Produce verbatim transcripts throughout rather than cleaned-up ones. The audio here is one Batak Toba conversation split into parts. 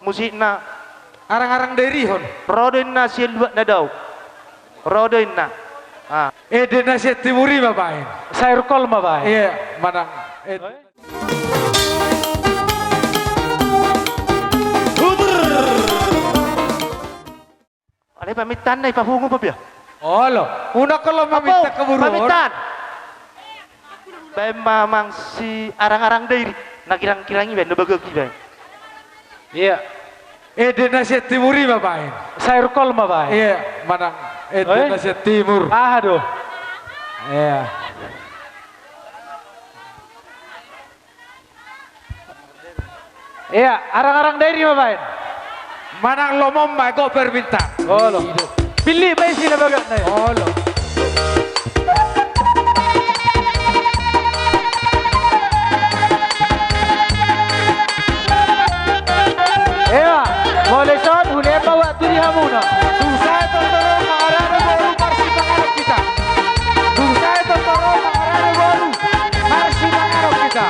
Musikna. Arang-arang dairihon. Ro do inna sian luat na dao. Ro do inna. Ah. Ende na sian timur i ma baen. Sayur kol ma baen. Iya, manang. Ende. Alai pamintaan na i papungu pe bia. Olo, unang olo maminta keburu. Pamintaan. Baen ma amang si arang-arang dairi. Na kirang-kirang i baen, na bagak i baen. Iya. Ende na sian timur i ma baen. Sayur kol ma baen. Iya, manang ende na sian timur. Aha do? Iya. Iya, arang-arang dairi ma baen. Manang lomo ma, gok permintaan. Olo. Pilih ma isi na bagak na i. Olo. Iya, molo dison, hulehon ma waktu di hamuna. Dung sae tortor on, mangarade boru, marsipanganon hita. Dung sae tortor on, mangarade boru, marsipanganon hita.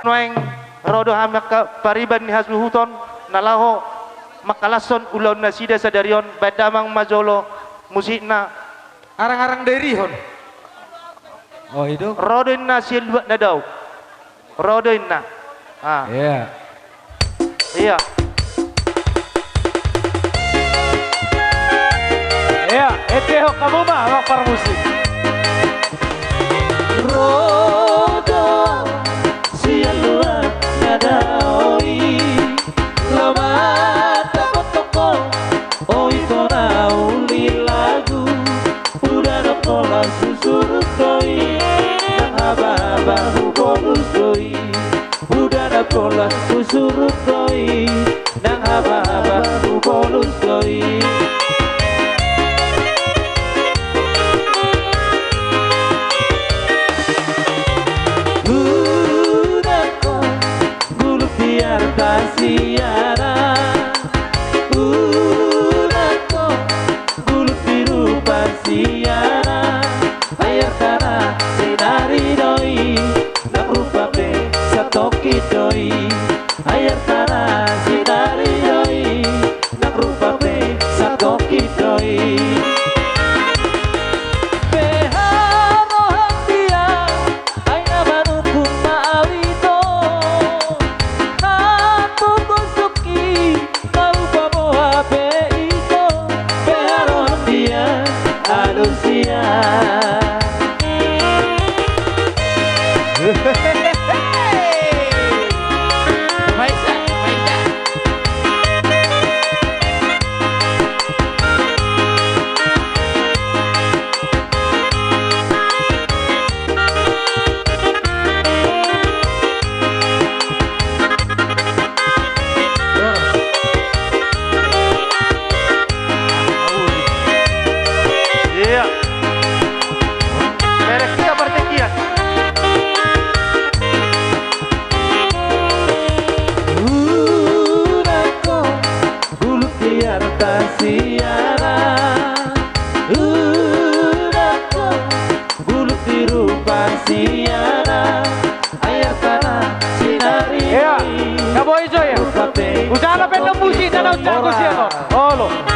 Nuaeng ro do hami angka pariban ni hasuhuton na laho mangkalashon ulaon nasida sadari on, baen damang ma jolo musikna. Arang-arang dairihon. Oh, i do. Ro do inna sian luat na dao. Ro do inna. Ah. Iya. Iya. Iya, ende ho hamu ma, amang parmusik. Ro do sian luat na dao i, lomo ma tongkotongko, oi tona uli lagu. Uda na pola susurut do i, nang habahaba hubolus do i. Uda na pola susurut do i, nang habahaba hubolus do i. Uda ko guluk di arta siara. Uda ko guluk di rupa siara. Ai artana sinari do i, nang rupa pe satongkin do i. Ai artana sinari do i, nang rupa pe Ujalo pe na musik, na ujalo pe na musik. Olo.